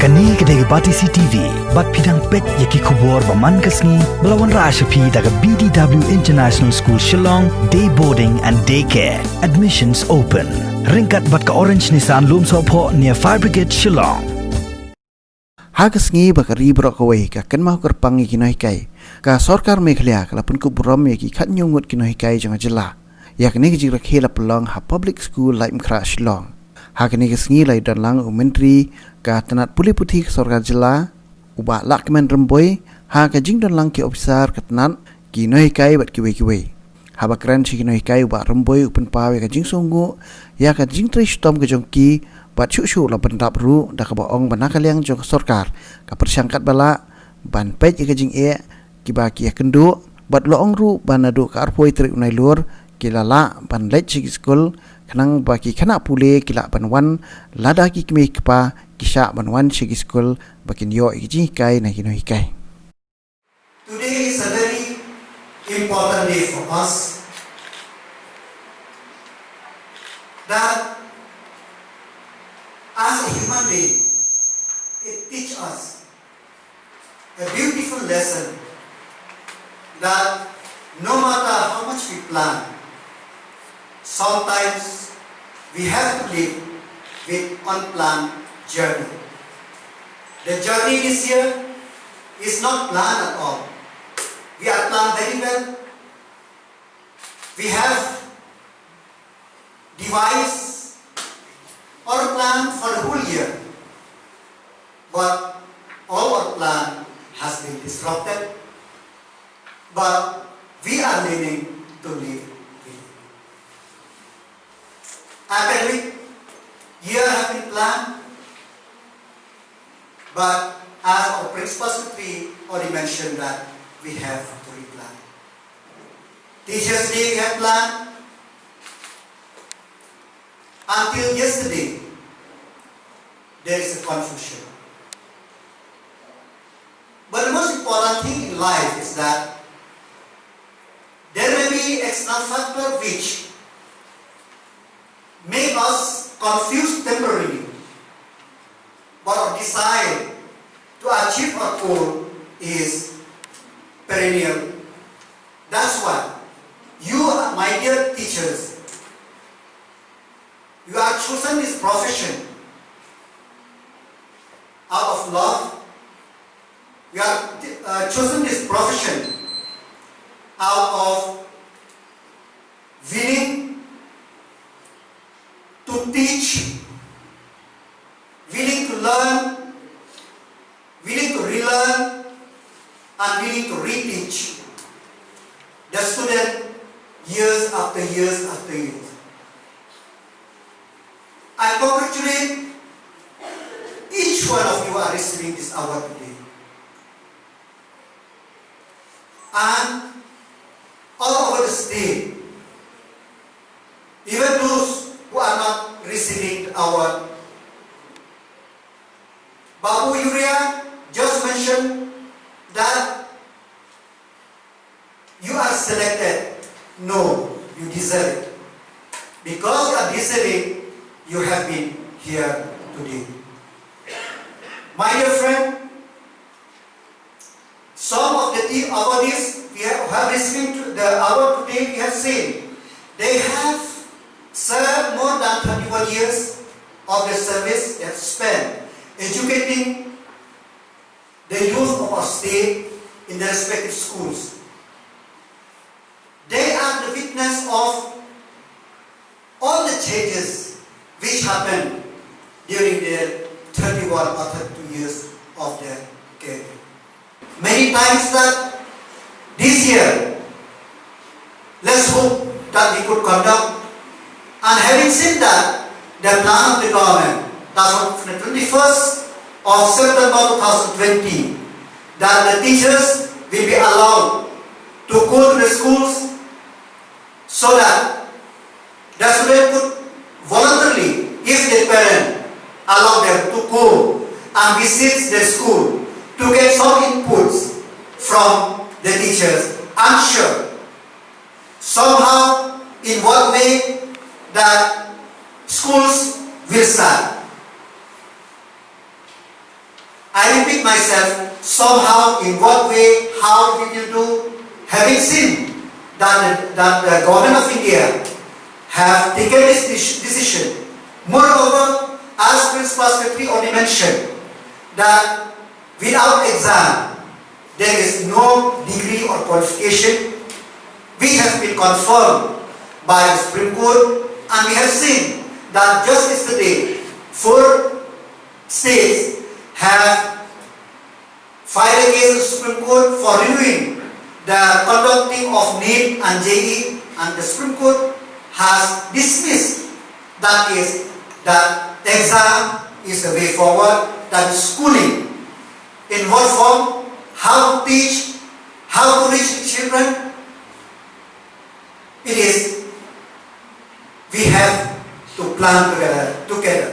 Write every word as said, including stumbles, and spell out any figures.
Kane ka dei ka Batesi T V, bad phi dang peit ïa ki khubor ba man ka sngi, ba la wanrah sha phi da ka B D W International School Shillong, Day Boarding and Day Care. Admissions open. Ryngkat bad ka Orange Nissan Lumsohphoh near Fire Brigade Shillong. Ha ka sngi ba ka ri baroh kawei ka kynmaw kyrpang ïa ki nonghikai, ka sorkar Meghalaya ka la pynkup burom ïa ki khathynñiew ngut ki nonghikai jong ka jylla. Ïa kane ka jingrakhe la pynlong ha Public School Laitumkhrah Shillong. Ha kane ka sngi la ïadon lang u Myntri ka tnat pule puthi ka sorkar jylla, u Bah Lahkmen Rymbui, ha ka jingdon lang ki ophisar ka tnat, ki nonghikai bad kiwei kiwei. Haba kren sha ki nonghikai, u Bah Rymbui u pynpaw ïa ka jingsngewnguh ïa ka jingtrei shitom ka jong ki, bad shuh shuh la pyndap ruh da kaba ong ba na ka liang jong ka sorkar ka pyrshang katba lah ban peit ïa ka jingeh kiba ki ïakynduh, bad la ong ruh ba naduh ka arphew tarik u Nailur ki la lah ban leit sha ki skul, khnang ba ki khynnah pule ki lah ban wan, lada ki kmie ki kpa ki shah ban wan sha ki skul ba kin ïoh ïa ki jinghikai na ki nonghikai. Today is a very important day for us. That as a human being, it teaches us a beautiful lesson that no matter how much we plan, sometimes we have to live with unplanned journey. The journey this year is not planned at all. We are planned very well. We have devised our plan for the whole year, but all our plan has been disrupted. But we are learning to live with it. Academic year have been planned, but as our principal secretary already mentioned that we have to replan. Teachers' Day we have planned. Until yesterday, there is a confusion. But the most important thing in life is that there may be external factor which make us confused temporarily, but our desire to achieve our goal is perennial. That's why you, my dear teachers, you are chosen this profession out of love. You are uh, chosen this profession out of willing to teach, willing to learn, willing to relearn, and willing to reteach the student years after years after years. I congratulate each one of you are receiving this award today. And all over the state, even those who are not receiving the award, Babu Yuria just mentioned that you are selected. No, you deserve it. Because you are deserving, you have been here today. My dear friend, some of the te- awardees we have, have received the award today, we have seen they have served more than thirty-one years of their service they have spent educating the youth of our state in their respective schools. They are the witness of all the changes which happened during their thirty-one or thirty-two years of their career. Many times that this year, let's hope that we could conduct. And having said that, the plan of the government, that on the twenty-first of September two thousand twenty, that the teachers will be allowed to go to the schools so that the student could voluntarily, if the parent allow them to go and visit the school to get some inputs from the teachers. I'm sure somehow in what way that schools will start. myself somehow in what way, how we will do, having seen that, that the government of India have taken this dec- decision. Moreover, as Principal Secretary already mentioned, that without exam, there is no degree or qualification. We have been confirmed by the Supreme Court, and we have seen that just yesterday, four states have filed a case in the Supreme Court for reviewing the conducting of NEET and JEE, and the Supreme Court has dismissed that case, that exam is the way forward, that is schooling. In what form, how to teach, how to reach the children, it is, we have to plan together, together.